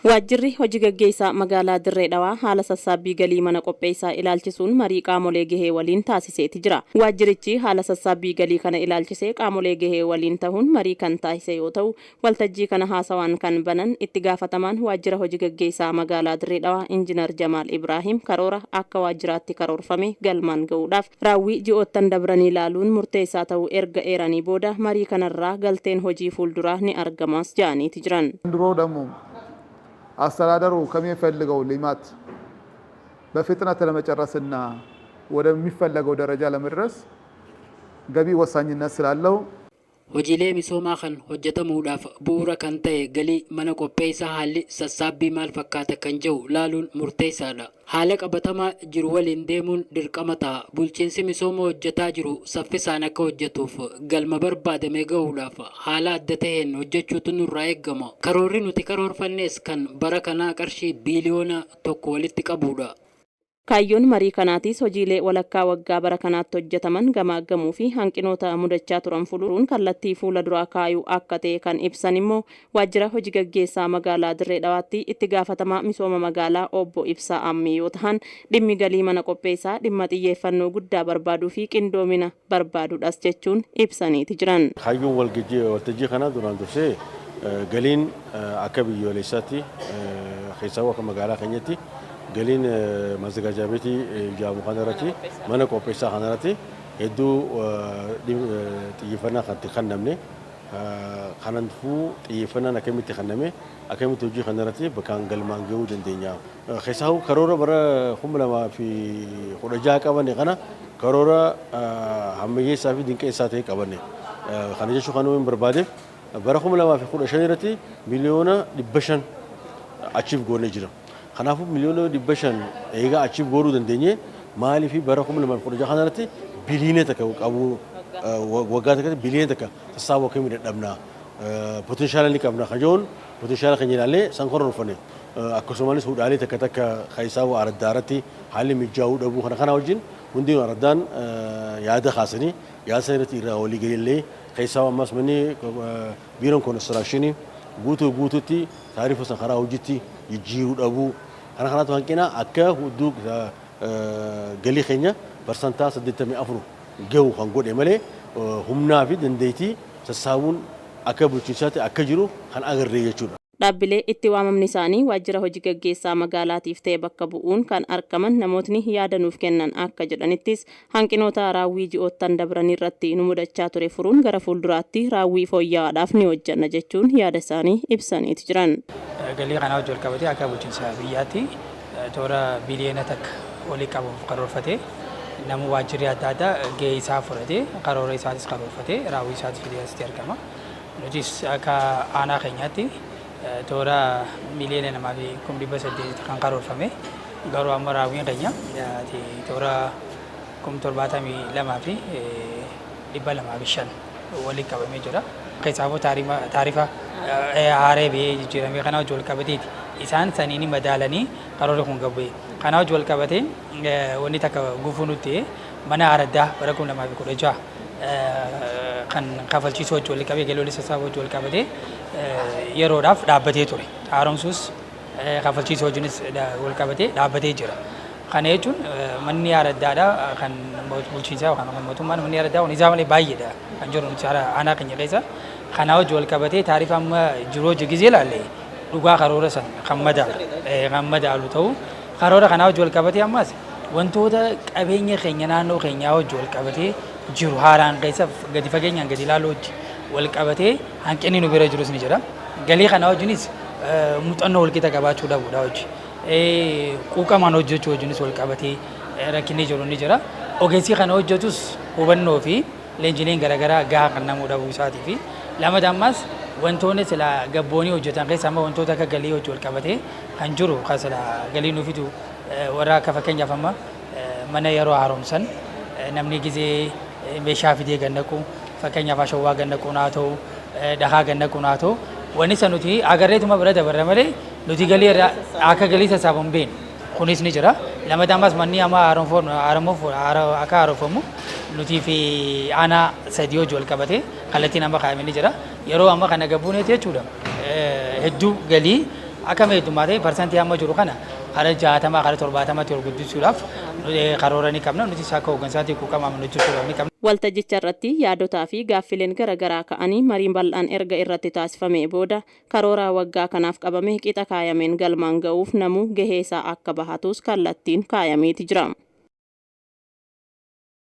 Waajjirri hojii gaggeessaa magaalaa Dirree Dhawaa haala sassaabbii galii mana qopheessaa ilaalchisuun marii qaamolee gahee waliin taasiseeti jira. Waajjirichi haala sassaabbii galii kana ilaalchisee qaamolee gahee waliin tahuun marii kan taasise yoo ta'u, waltajjii kana haasawaan kan banan itti gaafatamaan waajjira hojii gaggeessaa magaalaa Dirree Dhawaa Injinar Jamaal Ibraahim, karoora akka waajjiraatti karoorfame galmaan gahuudhaaf raawwii ji'oottan dabranii ilaaluun murteessaa ta'uu erga eeranii booda, marii kanarraa galteen hojii fuulduraa ni argamas ja'aniiti jiran. ዘንድሮ ደግሞ አስተዳደሩ ከሚፈልገው ልማት በፍጥነት ለመጨረስና ወደሚፈለገው ደረጃ ለመድረስ ገቢ ወሳኝነት ስላለው Hojiilee misoomaa kan hojjetamuudhaaf bu'uura kan ta'e galii mana qopheessaa haalli sassaabbii maal fakkaata kan jedhu laaluun murteessaadha. Haala qabatamaa jiru waliin deemuun dirqama ta'a. Bulchiinsi misooma hojjetaa jiru saffisaan akka hojjetuuf, galma barbaadame gahuudhaaf haala adda ta'een hojjechuutu nurraa eegama. Karoorri nuti karoorfannes kan bara kanaa qarshii biiliyoona 1 walitti qabudha. Kaayyoon marii kanaatis hojiilee walakkaa waggaa bara kanaatti hojjetaman gamaaggamuu fi hanqinoota mudachaa turan furuun kallattii fuula duraa kaayuu akka ta'e kan ibsan immoo waajjira hojii gaggeessaa magaalaa Dirree Dhawaatti itti gaafatamaa misooma magaalaa obbo Ibsaa Ammii yoo ta'an, dhimmi galii mana qopheessaa dhimma xiyyeeffannoo guddaa barbaaduu fi qindoomina barbaaduudhas jechuun ibsaniiti jiran. Kaayyoon waltajjii kanaa duraan dursee galiin akka biyyoolessaatti, keessaa akka magaalaa keenyatti, galiin ማዘጋጃ ቤtii jedhamu kanarratti, mana qopheessaa kanarratti hedduu xiyyeeffannaa kan itti kennamne, kanaafuu xiyyeeffannaan akkamitti kenname, akkamitti hojii kanarratti bakkaan galmaan gahuu dandeenya. Keessaa karoora bara 2016 qabanne kana karoora hammayyeessaa fi dinqeessaa ta'e qabanne. Kana jechuun kan hin barbaadeef bara 2015 irratti miliyoona 500 achiif goonee jira. Kanaafuu miliyoona 500 eegaa achiif goonuu dandeenye, maaliif bara 2016 kanarratti biliyoona 1 qabu, waggaa takkatti biliyoona 1 sassaabuu akkamii dadhabna? Potential ni qabna kan jedhuun potential keenya ilaallee san karoorfanne. Akkasumas hudhaalee takka takka keessaa araddaa irratti haalli mijaa'uu dhabuu kana kana wajjin hundinuu araddaan yaada kaasanii, yaada sana irratti irraa walii galee, keessaa ammas manni biiroon koonistirakshinii guutuu guutuutti taarifa san karaa hojiitti jijjiiruu dhabuu, kana kanaatu hanqina akka hudduu galii keenya 84% gahu kan godhe malee, humnaa fi dandeettii sassaabuun akka bulchiinsaatti akka jiru kan agarree jechuudha. Dhaabbilee itti waamamni isaanii waajjira hojii gaggeessaa magaalaatiif ta'e bakka bu'uun kan argaman namootni yaada nuuf kennan akka jedhanittis, hanqinoota raawwii ji'oottan dabranii irratti nu mudachaa ture furuun gara fuulduraatti raawwii fooyya'aadhaaf ni hojjanna jechuun yaada isaanii ibsaniiti jiran. Galii kanaa wajjin wal qabatee akka bulchiinsa biyyaatti toora biliyoona 1 walii qabuuf karoorfatee, namni waajjirri adda addaa gahee isaa fudhatee, karoora isaatis karoorfatee, raawwii isaatis fidee asitti argama. Nutis akka aanaa keenyaatti toora 2,800,000 kan karoorfame, garuu amma raawwiin keenya toora 72,205 waliin qabamee jira. Keessaafuu taarifa haaree ba'ee jijjiiramee kana wajjin wal qabateeti. Isaan saniin madaalanii karoorri kun gabbu'e. Kana wajjin wal qabatee wanni takka gufuu nutti mana araddaa bara 2016 kan kafalchiisuu wajjin wal qabee, galii sassaabuu wajjin wal qabatee yeroodhaaf dhaabbatee ture. Haaromsuus kafalchiisuu wajjinis wal qabatee dhaabbatee jira. Kana jechuun manni araddaadha kan bulchiinsaa yookaan kan mootummaan, manni araddaa kun isaa malee baay'eedha kan jiru nuti aanaa keenya keessa. Kana wajjin wal qabatee taarifa amma jiru hojii gizee ilaalle dhugaa karoora san kan madaalu ta'u, karoora kanaa wajjin wal qabatee ammas wantoota qabeenya keenya naannoo keenyaa wajjin wal qabatee jiru haaraan keessa gadi fageenyaan gadi ilaaluu wajjin wal qabatee hanqinni nu bira jirus ni jira. Galii kana wajjinis muuxannoo walqixa qabaachuu dhabuudha wajji. Quuqamaan hojjechuu wajjinis wal qabatee rakkinni jiru ni jira. Ogeessi kana hojjetus hubannoo fi leenjileen garaagaraa gahaa kan namuu dhabuu isaatii fi lamada ammas wantoonni sila gabboonii hojjetan keessa amma wantoota akka galii hojii wal qabatee kan jiru, kan sila galii nu fidu, warra akka fakkeenyaaf amma mana yeroo haaromsan namni gizee meeshaa fidee gannaqu, fakkeenyaaf ashawwaa gannaquu naa ta'u, dhahaa gannaquu naa ta'u, wanni isa nuti agarreetuma bira dabarra malee nuti galii irraa akka galii sassaabamu hin beeknu. Kunis ni jira. Lamada ammas manni amma akka haaromfamu nutii fi aanaa sadii hojii wal qabatee kallattiin amma kaa'amee ni jira. Yeroo amma kana gabbuuneeti jechuudha. Hedduu galii Akka heddummaatee parsantii amma jiru kana kara 60 kara 70tti ol guddisuudhaaf karoora ni qabna. Nutis akka hooggansaatti quuqamaan hojjechuudhaaf ni qabna. Waltajjicha irratti yaadotaa fi gaaffileen garaagaraa ka'anii mariin bal'aan erga irratti taasifamee booda karoora waggaa kanaaf qabame qixa kaayameen galmaan ga'uuf namuu gahee isaa akka bahatus kallattiin kaayameeti jira.